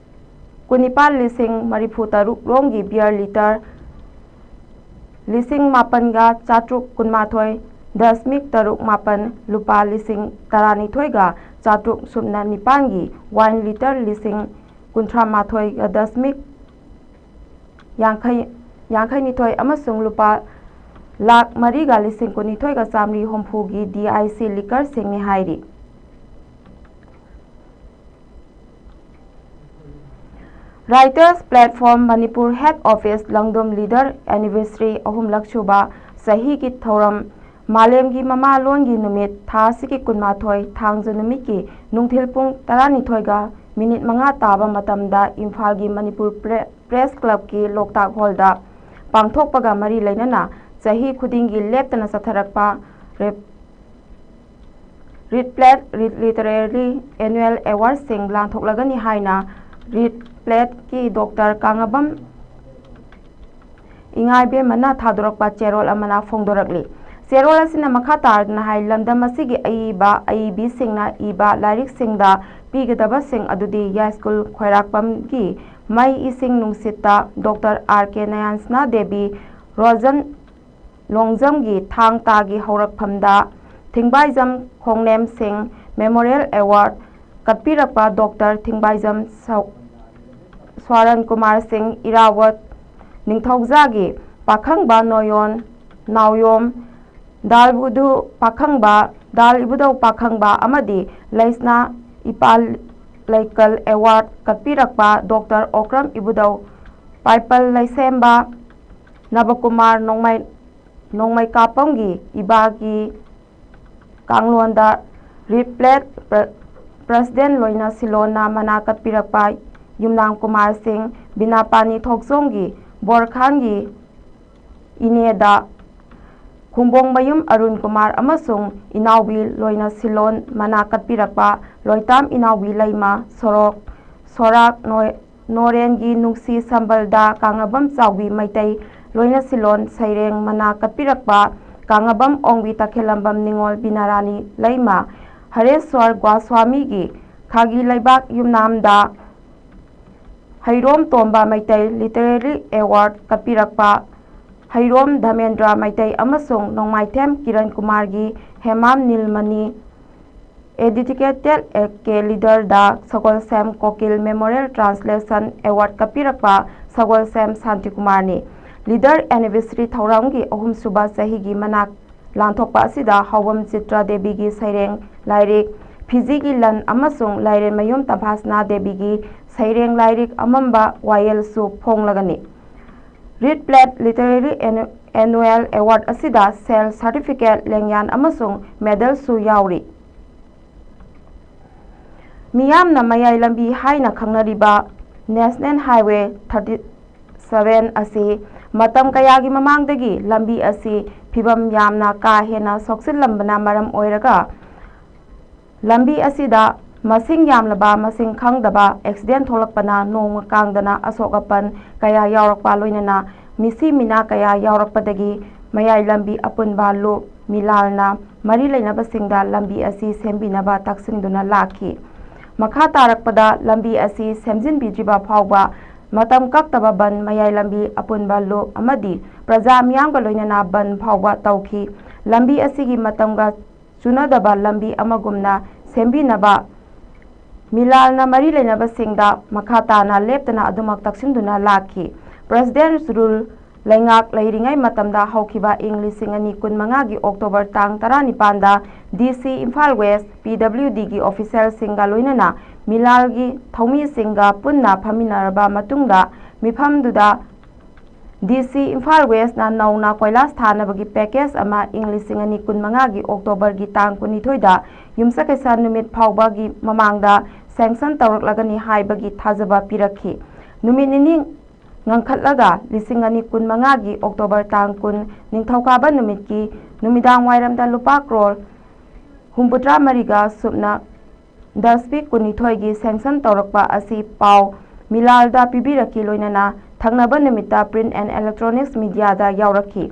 ꯀꯨꯟꯅꯤꯄꯥꯟ ꯂꯤꯁꯤꯡ ꯃꯔꯤꯐꯨ ꯇꯔꯨꯛ ꯔꯣꯝꯒꯤ ꯕꯤꯌꯔ ꯂꯤꯇꯔ ꯂꯤꯁꯤꯡ ꯃꯥꯄꯟꯒ ꯆꯥꯇ꯭ꯔꯨꯛ ꯀꯨꯟꯃꯥꯊꯣꯏ ꯗꯁꯃꯤꯛ ꯇꯔꯨꯛ ꯃꯥꯄꯟ, ꯂꯨꯄꯥ ꯂꯤꯁꯤꯡ ꯇꯔꯥꯅꯤꯊꯣꯏꯒ ꯆꯥꯇ꯭ꯔꯨꯛ ꯁꯨꯞꯅ ꯅꯤꯄꯥꯟꯒꯤ ꯋꯥꯏꯟ ꯂꯤꯇꯔ ꯂꯤꯁꯤꯡ ꯀꯨꯟꯊ꯭ꯔꯥ ꯃꯥꯊꯣꯏꯒ ꯗꯁꯃꯤꯛ ꯌꯥꯡꯈꯩ, ꯌꯥꯡꯈꯩꯅꯤꯊꯣꯏ ꯑꯃꯁꯨꯡ ꯂꯨꯄꯥ ꯂꯥꯈ ꯃꯔꯤꯒ ꯂꯤꯁꯤꯡ ꯀꯨꯟꯅꯤꯊꯣꯏꯒ ꯆꯥꯃꯔꯤ ꯍꯨꯝꯐꯨꯒꯤ ꯗꯤ ꯑꯥꯏ ꯁꯤ ꯂꯤꯀꯔꯁꯤꯡꯅꯤ ꯍꯥꯏꯔꯤ꯫ Writers Platform Manipur Head Office Langdum leader anniversary ꯑꯍꯨꯝꯂꯛ ꯁꯨꯕ ꯆꯍꯤꯒꯤ ꯊꯧꯔꯝ ꯃꯥꯂꯦꯝꯒꯤ ꯃꯃꯥ ꯂꯣꯟꯒꯤ ꯅꯨꯃꯤꯠ ꯊꯥ ꯑꯁꯤꯒꯤ ꯀꯨꯟꯃꯥꯊꯣꯏ ꯊꯥꯡꯖ ꯅꯨꯃꯤꯠꯀꯤ ꯅꯨꯡꯊꯤꯜ ꯄꯨꯡ ꯇꯔꯥꯅꯤꯊꯣꯏꯒ ꯃꯤꯅꯤꯠ ꯃꯉꯥ ꯇꯥꯕ ꯃꯇꯝꯗ ꯏꯝꯐꯥꯜꯒꯤ ꯃꯅꯤꯄꯨꯔ ꯄ꯭ꯔꯦ-, ꯄ꯭ꯔꯦꯁ ꯀ꯭ꯂꯕꯀꯤ ꯂꯣꯛꯇꯥꯛ ꯍꯣꯜꯗ ꯄꯥꯡꯊꯣꯛꯄꯒ ꯃꯔꯤ ꯂꯩꯅꯅ ꯆꯍꯤ ꯈꯨꯗꯤꯡꯒꯤ ꯂꯦꯞꯇꯅ ꯆꯠꯊꯔꯛꯄ ꯔꯦꯞ-, Rit plate Rit literary annual ꯑꯦꯋꯥꯔꯗꯁꯤꯡ ꯂꯥꯟꯊꯣꯛꯂꯒꯅꯤ ꯍꯥꯏꯅ ꯔꯤꯠ ꯄ꯭ꯂꯦꯠꯀꯤ ꯗꯣꯛꯇꯔ ꯀꯥꯉꯕꯝ ꯏꯉꯥꯏꯕꯦꯝꯃꯅ ꯊꯥꯗꯣꯔꯛꯄ ꯆꯦꯔꯣꯜ ꯑꯃꯅ ꯐꯣꯡꯗꯣꯔꯛꯂꯤ꯫ ꯆꯦꯔꯣꯜ ꯑꯁꯤꯅ ꯃꯈꯥ ꯇꯥꯔꯗꯨꯅ ꯍꯥꯏ, ꯂꯝꯗꯝ ꯑꯁꯤꯒꯤ ꯑꯏꯕ ꯑꯏꯕꯤꯁꯤꯡꯅ ꯏꯕ ꯂꯥꯏꯔꯤꯛꯁꯤꯡꯗ ꯄꯤꯒꯗꯕꯁꯤꯡ ꯑꯗꯨꯗꯤ ꯌꯥꯏꯁ꯭ꯀꯨꯜ ꯈ꯭ꯋꯥꯏꯔꯥꯛꯄꯝꯒꯤ ꯃꯩ ꯏꯁꯤꯡ ꯅꯨꯡꯁꯤꯠꯇ ꯗꯣꯛꯇꯔ ꯑꯥꯔ ꯀꯦ ꯅꯌꯥꯟꯁꯅꯥ ꯗꯦꯕꯤ, ꯔꯣꯖꯟ ꯂꯣꯡꯖꯝꯒꯤ ꯊꯥꯡ ꯇꯥꯒꯤ ꯍꯧꯔꯛꯐꯝꯗ ꯊꯤꯡꯕꯥꯏꯖꯝ ꯈꯣꯡꯅꯦꯝꯁꯤꯡ ꯃꯦꯃꯣꯔꯤꯌꯦꯜ ꯑꯦꯋꯥꯔꯗ ꯀꯠꯄꯤꯔꯛꯄ ꯗꯣꯛꯇꯔ ꯊꯤꯡꯕꯥꯏꯖꯝ ꯁꯧ-, ꯁ꯭ꯋꯥꯔꯟ ꯀꯨꯃꯥꯔ ꯁꯤꯡ ꯏꯔꯥꯋꯠ, ꯅꯤꯡꯊꯧꯖꯥꯒꯤ ꯄꯥꯈꯪꯕ ꯅꯣꯌꯣꯟ ꯅꯥꯎꯌꯣꯝ ꯗꯥꯜ ꯏꯕꯨꯙꯧ ꯄꯥꯈꯪꯕ, ꯗꯥꯜ ꯏꯕꯨꯙꯧ ꯄꯥꯈꯪꯕ ꯑꯃꯗꯤ ꯂꯩꯁꯅꯥ ꯏꯄꯥ ꯂꯩꯀꯜ ꯑꯦꯋꯥꯔꯗ ꯀꯠꯄꯤꯔꯛꯄ ꯗꯣꯛꯇꯔ ꯑꯣꯀ꯭ꯔꯝ ꯏꯕꯨꯙꯧ ꯄꯥꯏꯄꯜ ꯂꯩꯁꯦꯝꯕ ꯅꯕꯀꯨꯃꯥꯔ ꯅꯣꯡꯃꯩ, ꯅꯣꯡꯃꯩ ꯀꯥꯞꯄꯝꯒꯤ ꯏꯕꯥꯒꯤ ꯀꯥꯡꯂꯣꯟꯗ ꯔꯤꯄ꯭ꯂꯦꯠ ꯄ꯭ꯔ-, ꯄ꯭ꯔꯁꯤꯗꯦꯟ ꯂꯣꯏꯅ ꯁꯤꯂꯣꯟꯅ ꯃꯅꯥ ꯀꯠꯄꯤꯔꯛꯄ ꯌꯨꯝꯅꯥꯝ ꯀꯨꯃꯥꯔ ꯁꯤꯡ, ꯕꯤꯅꯥꯄꯥꯅꯤ ꯊꯣꯛꯆꯣꯝꯒꯤ ꯕꯣꯔꯈꯥꯟꯒꯤ ꯏꯅꯦꯗ ꯈꯨꯝꯕꯣꯡꯃꯌꯨꯝ ꯑꯔꯨꯟ ꯀꯨꯃꯥꯔ ꯑꯃꯁꯨꯡ ꯏꯅꯥꯎꯕꯤ ꯂꯣꯏꯅ ꯁꯤꯂꯣꯟ ꯃꯅꯥ ꯀꯠꯄꯤꯔꯛꯄ ꯂꯣꯏꯇꯥꯝ ꯏꯅꯥꯎꯕꯤ ꯂꯩꯃ ꯁꯣꯔꯣꯛ, ꯁꯣꯔꯥꯛ ꯅꯣꯏ-, ꯅꯣꯔꯦꯟꯒꯤ ꯅꯨꯡꯁꯤ ꯁꯝꯕꯜꯗ ꯀꯥꯡꯉꯕꯝ ꯆꯥꯎꯕꯤ ꯃꯩꯇꯩ ꯂꯣꯏꯅ ꯁꯤꯂꯣꯟ ꯁꯩꯔꯦꯡ ꯃꯅꯥ ꯀꯠꯄꯤꯔꯛꯄ ꯀꯥꯡꯉꯕꯝ ꯑꯣꯡꯕꯤ ꯇꯈꯦꯜꯂꯝꯕꯝ ꯅꯤꯉꯣꯜ ꯕꯤꯅꯥꯔꯥꯅꯤ ꯂꯩꯃ ꯍꯔꯦꯁ꯭ꯋꯔ ꯒꯣꯁ꯭ꯋꯥꯃꯤꯒꯤ ꯈꯥꯒꯤ ꯂꯩꯕꯥꯛ ꯌꯨꯝꯅꯥꯝꯗ ꯍꯩꯔꯣꯝ ꯇꯣꯝꯕ ꯃꯩꯇꯩ ꯂꯤꯇꯔꯦꯔꯤ ꯑꯦꯋꯥꯔꯗ ꯀꯠꯄꯤꯔꯛꯄ ꯍꯩꯔꯣꯝ ꯙꯃꯦꯟꯗ꯭ꯔ ꯃꯩꯇꯩ ꯑꯃꯁꯨꯡ ꯅꯣꯡꯃꯥꯏꯊꯦꯝ ꯀꯤꯔꯟ ꯀꯨꯃꯥꯔꯒꯤ ꯍꯦꯃꯥꯝ ꯅꯤꯜꯃꯅꯤ ꯑꯦꯗꯤꯀꯦꯇꯦꯠ ꯀꯦ ꯂꯤꯗꯔꯗ Sagolsem Kokil memorial translation award ꯀꯠꯄꯤꯔꯛꯄ ꯁꯒꯣꯜꯁꯦꯝ ꯁꯥꯟꯇꯤꯀꯨꯃꯥꯔꯅꯤ꯫ ꯂꯤꯗꯔ ꯑꯦꯅꯤꯚꯔꯁꯔꯤ ꯊꯧꯔꯝꯒꯤ ꯑꯍꯨꯝꯁꯨꯕ ꯆꯍꯤꯒꯤ ꯃꯅꯥꯛ ꯂꯥꯟꯊꯣꯛꯄ ꯑꯁꯤꯗ ꯍꯥꯎꯕꯝ ꯆꯤꯇ꯭ꯔ ꯗꯦꯕꯤꯒꯤ ꯁꯩꯔꯦꯡ ꯂꯥꯏꯔꯤꯛ, ꯐꯤꯖꯤꯒꯤ ꯂꯟ ꯑꯃꯁꯨꯡ ꯂꯥꯏꯔꯦꯟꯃꯌꯨꯝ ꯇꯝꯐꯥꯁꯅꯥ ꯗꯦꯕꯤꯒꯤ ꯁꯩꯔꯦꯡ ꯂꯥꯏꯔꯤꯛ ꯑꯃꯝꯕ ꯋꯥꯌꯦꯜꯁꯨ ꯐꯣꯡꯂꯒꯅꯤ꯫ Rit plate literary annual-, annual award ꯑꯁꯤꯗ ꯁꯦꯜ, ꯁꯥꯔꯇꯤꯐꯤꯀꯦꯠ, ꯂꯦꯡꯌꯥꯟ ꯑꯃꯁꯨꯡ ꯃꯦꯗꯜꯁꯨ ꯌꯥꯎꯔꯤ꯫ ꯃꯤꯌꯥꯝꯅ ꯃꯌꯥꯏ ꯂꯝꯕꯤ ꯍꯥꯏꯅ ꯈꯪꯅꯔꯤꯕ ꯅꯦꯁꯅꯦꯜ ꯍꯥꯏꯋꯦ ꯊꯥꯔꯇꯤ ꯁꯚꯦꯟ ꯑꯁꯤ ꯃꯇꯝ ꯀꯌꯥꯒꯤ ꯃꯃꯥꯡꯗꯒꯤ ꯂꯝꯕꯤ ꯑꯁꯤ ꯐꯤꯕꯝ ꯌꯥꯝꯅ ꯀꯥ ꯍꯦꯟꯅ ꯁꯣꯛꯆꯤꯜꯂꯝꯕꯅ ꯃꯔꯝ ꯑꯣꯏꯔꯒ, ꯂꯝꯕꯤ ꯑꯁꯤꯗ ꯃꯁꯤꯡ ꯌꯥꯝꯂꯕ ꯃꯁꯤꯡ ꯈꯪꯗꯕ ꯑꯦꯛꯁꯤꯗꯦꯟ ꯊꯣꯛꯂꯛꯄꯅ ꯅꯣꯡꯃ ꯀꯥꯡꯗꯅ ꯑꯁꯣꯛ ꯑꯄꯟ ꯀꯌꯥ ꯌꯥꯎꯔꯛꯄ, ꯂꯣꯏꯅꯅ ꯃꯤꯁꯤ ꯃꯤꯅꯥ ꯀꯌꯥ ꯌꯥꯎꯔꯛꯄꯗꯒꯤ ꯃꯌꯥꯏ ꯂꯝꯕꯤ ꯑꯄꯨꯟꯕ ꯂꯨꯞ ꯃꯤꯂꯥꯜꯅ ꯃꯔꯤ ꯂꯩꯅꯕꯁꯤꯡꯗ ꯂꯝꯕꯤ ꯑꯁꯤ ꯁꯦꯝꯕꯤꯅꯕ ꯇꯛꯁꯤꯟꯗꯨꯅ ꯂꯥꯛꯈꯤ꯫ ꯃꯈꯥ ꯇꯥꯔꯛꯄꯗ ꯂꯝꯕꯤ ꯑꯁꯤ ꯁꯦꯝꯖꯤꯟꯕꯤꯗ꯭ꯔꯤꯕ ꯐꯥꯎꯕ ꯃꯇꯝ ꯀꯛꯇꯕ ꯕꯟ, ꯃꯌꯥꯏ ꯂꯝꯕꯤ ꯑꯄꯨꯟꯕ ꯂꯨꯞ ꯑꯃꯗꯤ ꯄ꯭ꯔꯖꯥ ꯃꯤꯌꯥꯝꯒ ꯂꯣꯏꯅꯅ ꯕꯟ ꯐꯥꯎꯕ ꯇꯧꯈꯤ꯫ ꯂꯝꯕꯤ ꯑꯁꯤꯒꯤ ꯃꯇꯝꯒ ꯆꯨꯅꯗꯕ ꯂꯝꯕꯤ ꯑꯃꯒꯨꯝꯅ ꯁꯦꯝꯕꯤꯅꯕ ꯃꯤꯂꯥꯜꯅ ꯃꯔꯤ ꯂꯩꯅꯕꯁꯤꯡꯗ ꯃꯈꯥ ꯇꯥꯅ ꯂꯦꯞꯇꯅ ꯑꯗꯨꯃꯛ ꯇꯛꯁꯤꯟꯗꯨꯅ ꯂꯥꯛꯈꯤ꯫ ꯄ꯭ꯔꯁꯤꯗꯦꯟꯁ ꯔꯨꯜ ꯂꯩꯉꯥꯛ ꯂꯩꯔꯤꯉꯩ ꯃꯇꯝꯗ ꯍꯧꯈꯤꯕ ꯏꯪ ꯂꯤꯁꯤꯡ ꯑꯅꯤ ꯀꯨꯟꯃꯉꯥꯒꯤ ꯑꯣꯛꯇꯣꯕꯔ ꯇꯥꯡ ꯇꯔꯥꯅꯤꯄꯥꯟꯗ ꯗꯤ ꯁꯤ ꯏꯝꯐꯥꯜ ꯋꯦꯁ, ꯄꯤ ꯗꯕ꯭ꯂꯤꯎ ꯗꯤꯒꯤ ꯑꯣꯐꯤꯁꯤꯌꯦꯜꯁꯤꯡꯒ ꯂꯣꯏꯅꯅ ꯃꯤꯂꯥꯜꯒꯤ ꯊꯧꯃꯤꯁꯤꯡꯒ ꯄꯨꯟꯅ ꯐꯝꯃꯤꯟꯅꯔꯕ ꯃꯇꯨꯡꯗ ꯃꯤꯐꯝꯗꯨꯗ ꯗꯤ ꯁꯤ ꯏꯝꯐꯥꯜ ꯋꯦꯁꯅ ꯅꯧꯅ ꯀꯣꯏꯂꯥꯁ ꯊꯥꯅꯕꯒꯤ ꯄꯦꯀꯦꯖ ꯑꯃ ꯏꯪ ꯂꯤꯁꯤꯡ ꯑꯅꯤ ꯀꯨꯟꯃꯉꯥꯒꯤ ꯑꯣꯛꯇꯣꯕꯔꯒꯤ ꯇꯥꯡ ꯀꯨꯟꯅꯤꯊꯣꯏꯗ ꯌꯨꯝꯁꯀꯩꯁ ꯅꯨꯃꯤꯠ ꯐꯥꯎꯕꯒꯤ ꯃꯃꯥꯡꯗ ꯁꯦꯡꯁꯟ ꯇꯧꯔꯛꯂꯒꯅꯤ ꯍꯥꯏꯕꯒꯤ ꯊꯥꯖꯕ ꯄꯤꯔꯛꯈꯤ꯫ ꯅꯨꯃꯤꯠ ꯅꯤꯅꯤ ꯉꯟꯈꯠꯂꯒ ꯂꯤꯁꯤꯡ ꯑꯅꯤ ꯀꯨꯟꯃꯉꯥꯒꯤ ꯑꯣꯛꯇꯣꯕꯔ ꯇꯥꯡ ꯀꯨꯟ, ꯅꯤꯡꯊꯧꯀꯥꯕ ꯅꯨꯃꯤꯠꯀꯤ ꯅꯨꯃꯤꯗꯥꯡ ꯋꯥꯏꯔꯝꯗ ꯂꯨꯄꯥ ꯀ꯭ꯔꯣꯔ ꯍꯨꯝꯐꯨꯇꯔꯥ ꯃꯔꯤꯒ ꯁꯨꯞꯅ ꯗꯁꯕꯤꯛ ꯀꯨꯟꯅꯤꯊꯣꯏꯒꯤ ꯁꯦꯡꯁꯟ ꯇꯧꯔꯛꯄ ꯑꯁꯤ ꯄꯥꯎ ꯃꯤꯂꯥꯜꯗ ꯄꯤꯕꯤꯔꯛꯈꯤ, ꯂꯣꯏꯅꯅ ꯊꯪꯅꯕ ꯅꯨꯃꯤꯠꯇ print and electronics mediaꯗ ꯌꯥꯎꯔꯛꯈꯤ꯫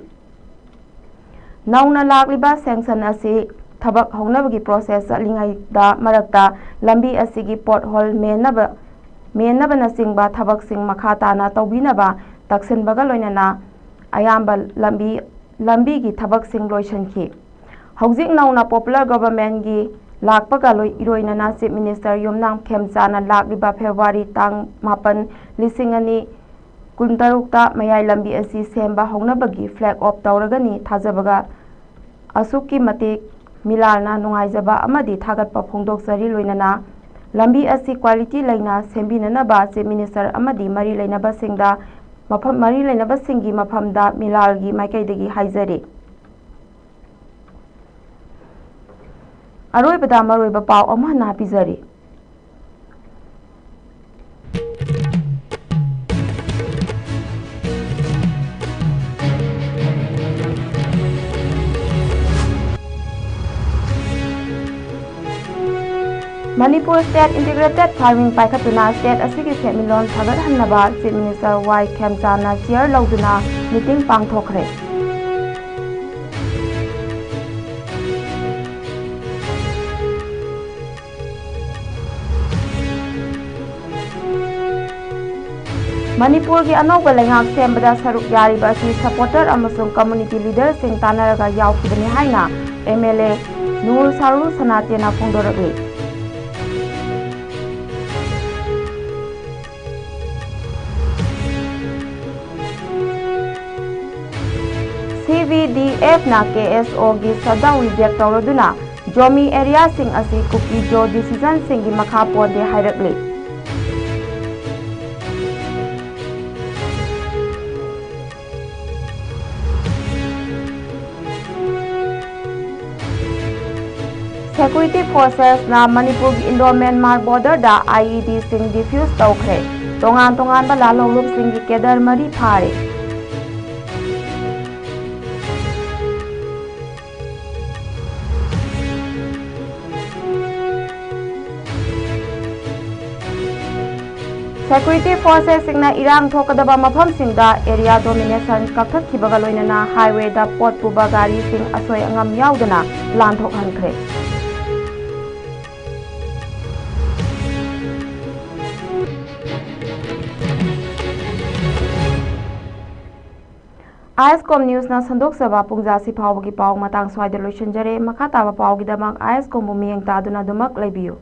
ꯅꯧꯅ ꯂꯥꯛꯂꯤꯕ ꯁꯦꯡꯁꯟ ꯑꯁꯤ ꯊꯕꯛ ꯍꯧꯅꯕꯒꯤ ꯄ꯭ꯔꯣꯁꯦꯁ ꯆꯠꯂꯤꯉꯩꯗ ꯃꯔꯛꯇ ꯂꯝꯕꯤ ꯑꯁꯤꯒꯤ ꯄꯣꯠꯍꯣꯜ ꯃꯦꯟꯅꯕ, ꯃꯦꯟꯅꯕꯅꯆꯤꯡꯕ ꯊꯕꯛꯁꯤꯡ ꯃꯈꯥ ꯇꯥꯅ ꯇꯧꯕꯤꯅꯕ ꯇꯛꯁꯤꯟꯕꯒ ꯂꯣꯏꯅꯅ ꯑꯌꯥꯝꯕ ꯂꯝꯕꯤ, ꯂꯝꯕꯤꯒꯤ ꯊꯕꯛꯁꯤꯡ ꯂꯣꯏꯁꯤꯟꯈꯤ꯫ ꯍꯧꯖꯤꯛ ꯅꯧꯅ ꯄꯣꯄꯨꯂꯔ ꯒꯣꯚꯔꯟꯃꯦꯟꯒꯤ ꯂꯥꯛꯄꯒ ꯂꯣꯏ-, ꯏꯔꯣꯏꯅꯅ ꯆꯤꯐ ꯃꯤꯅꯤꯁꯇꯔ ꯌꯨꯝꯅꯥꯝ ꯈꯦꯝꯆꯥꯅ ꯂꯥꯛꯂꯤꯕ ꯐꯦꯕ꯭ꯔꯨꯋꯥꯔꯤ ꯇꯥꯡ ꯃꯥꯄꯟ, ꯂꯤꯁꯤꯡ ꯑꯅꯤ ꯀꯨꯟꯇꯔꯨꯛꯇ ꯃꯌꯥꯏ ꯂꯝꯕꯤ ꯑꯁꯤ ꯁꯦꯝꯕ ꯍꯧꯅꯕꯒꯤ ꯐ꯭ꯂꯦꯒ ꯑꯣꯐ ꯇꯧꯔꯒꯅꯤ꯫ ꯊꯥꯖꯕꯒ ꯑꯁꯨꯛꯀꯤ ꯃꯇꯤꯛ ꯃꯤꯂꯥꯜꯅ ꯅꯨꯡꯉꯥꯏꯖꯕ ꯑꯃꯗꯤ ꯊꯥꯒꯠꯄ ꯐꯣꯡꯗꯣꯛꯆꯔꯤ꯫ ꯂꯣꯏꯅꯅ ꯂꯝꯕꯤ ꯑꯁꯤ ꯀ꯭ꯋꯥꯂꯤꯇꯤ ꯂꯩꯅ ꯁꯦꯝꯕꯤꯅꯅꯕ ꯆꯤꯐ ꯃꯤꯅꯤꯁꯇꯔ ꯑꯃꯗꯤ ꯃꯔꯤ ꯂꯩꯅꯕꯁꯤꯡꯗ ꯃꯐꯝ, ꯃꯔꯤ ꯂꯩꯅꯕꯁꯤꯡꯒꯤ ꯃꯐꯝꯗ ꯃꯤꯂꯥꯜꯒꯤ ꯃꯥꯏꯀꯩꯗꯒꯤ ꯍꯥꯏꯖꯔꯤ꯫ ꯑꯔꯣꯏꯕꯗ ꯃꯔꯨꯑꯣꯏꯕ ꯄꯥꯎ ꯑꯃ ꯍꯟꯅ ꯄꯤꯖꯔꯤ꯫ ꯃꯅꯤꯄꯨꯔ ꯁ꯭ꯇꯦꯠ ꯏꯟꯇꯤꯒ꯭ꯔꯦꯇꯦꯗ ꯐꯥꯔꯃꯤꯡ ꯄꯥꯏꯈꯠꯇꯨꯅ ꯁ꯭ꯇꯦꯠ ꯑꯁꯤꯒꯤ ꯁꯦꯟꯃꯤꯠꯂꯣꯟ ꯐꯒꯠꯍꯟꯅꯕ ꯆꯤꯐ ꯃꯤꯅꯤꯁꯇꯔ ꯋꯥꯏ ꯈꯦꯝꯆꯥꯟꯅ ꯆꯤꯌꯔ ꯂꯧꯗꯨꯅ ꯃꯤꯇꯤꯡ ꯄꯥꯡꯊꯣꯛꯈ꯭ꯔꯦ꯫ ꯃꯅꯤꯄꯨꯔꯒꯤ ꯑꯅꯧꯕ ꯂꯩꯉꯥꯛ ꯁꯦꯝꯕꯗ ꯁꯔꯨꯛ ꯌꯥꯔꯤꯕ ꯑꯁꯤ ꯁꯄꯣꯔꯇꯔ ꯑꯃꯁꯨꯡ ꯀꯝꯃꯨꯅꯤꯇꯤ ꯂꯤꯗꯔꯁꯤꯡ ꯇꯥꯟꯅꯔꯒ ꯌꯥꯎꯈꯤꯕꯅꯤ ꯍꯥꯏꯅ ꯑꯦꯝ ꯑꯦꯜ ꯑꯦ ꯅꯨꯔ ꯁꯥꯔꯨ ꯁꯅꯥꯇꯦꯅ ꯐꯣꯡꯗꯣꯔꯛꯂꯤ꯫ ꯄꯤ ꯗꯤ ꯑꯦꯐꯅ ꯀꯦ ꯑꯦꯁ ꯑꯣꯒꯤ shutdown reject ꯇꯧꯔꯗꯨꯅ ꯖꯣꯃꯤ ꯑꯦꯔꯤꯌꯥꯁꯤꯡ ꯑꯁꯤ ꯀꯨꯀꯤ ꯖꯣ ꯗꯤꯁꯤꯖꯟꯁꯤꯡꯒꯤ ꯃꯈꯥ ꯄꯣꯟꯗꯦ ꯍꯥꯏꯔꯛꯂꯤ꯫ Security forcesꯅ ꯃꯅꯤꯄꯨꯔꯒꯤ ꯏꯟꯗꯣ ꯃ꯭ꯌꯥꯟꯃꯥꯔ borderꯗ I E Dꯁꯤꯡ defuse ꯇꯧꯈ꯭ꯔꯦ꯫ ꯇꯣꯉꯥꯟ ꯇꯣꯉꯥꯟꯕ ꯂꯥꯜꯍꯧꯂꯨꯞꯁꯤꯡꯒꯤ cadre ꯃꯔꯤ ꯐꯥꯔꯦ꯫ Security forcesꯁꯤꯡꯅ ꯏꯔꯥꯡ ꯊꯣꯛꯀꯗꯕ ꯃꯐꯝꯁꯤꯡꯗ area domination ꯀꯛꯊꯠꯈꯤꯕꯒ ꯂꯣꯏꯅꯅ highwayꯗ ꯄꯣꯠ ꯄꯨꯕ ꯒꯥꯔꯤꯁꯤꯡ ꯑꯁꯣꯏ ꯑꯉꯥꯝ ꯌꯥꯎꯗꯅ ꯂꯥꯟꯊꯣꯛꯍꯟꯈ꯭ꯔꯦ꯫ ꯑꯥꯏ ꯑꯦꯁ ꯀꯣꯝ ꯅ꯭ꯌꯨꯁꯅ ꯁꯟꯗꯣꯛꯆꯕ ꯄꯨꯡꯖꯥꯁꯤ ꯐꯥꯎꯕꯒꯤ ꯄꯥꯎ ꯃꯇꯥꯡ ꯁ꯭ꯋꯥꯏꯗ ꯂꯣꯏꯁꯤꯟꯖꯔꯦ꯫ ꯃꯈꯥ ꯇꯥꯕ ꯄꯥꯎꯒꯤꯗꯃꯛ ꯑꯥꯏ ꯑꯦꯁ ꯀꯣꯝꯕꯨ ꯃꯤꯠꯌꯦꯡ ꯇꯥꯗꯨꯅ ꯑꯗꯨꯃꯛ ꯂꯩꯕꯤꯌꯨ꯫